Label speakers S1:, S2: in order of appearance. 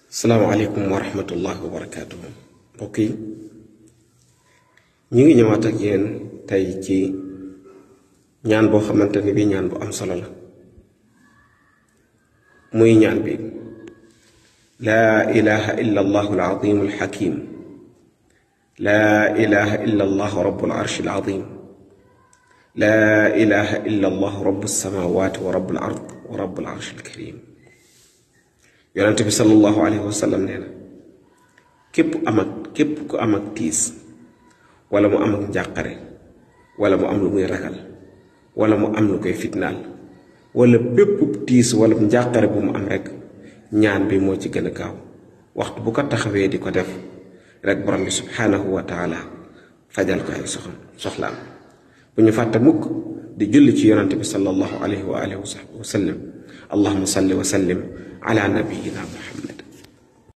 S1: Assalamualaikum warahmatullahi wabarakatuh. Mbokk yi ñi ngi ñëwaat ak yeen tay ci ñaan bo xamanteni bi ñaan bu am solo la muy ñaan bi la ilaha illa allah al-azim al-hakim la ilaha illa allah rabbul arsh al-azim la ilaha illa allah rabbus samawati wa rabbul ard wa rabbul arsh al-karim. yonent bi sallallahu alayhi wa sallam nee na képp ku am ak tiis wala mu am ak njàqare wala mu am lu muy ragal wala mu am lu koy fitnaal wala bépp tiis wala njàqare bu mu am rek ñaan bi moo ci gën a gaaw waxtu bu ko taxawee di ko def rek borom bi subhanahu wa taala fajal ko ay soxlaam bu ñu fàtte mukk di julli ci yonent bi sallallahu alayhi wa alihi wa sallam allahumma salli wa sallim على نبينا محمد.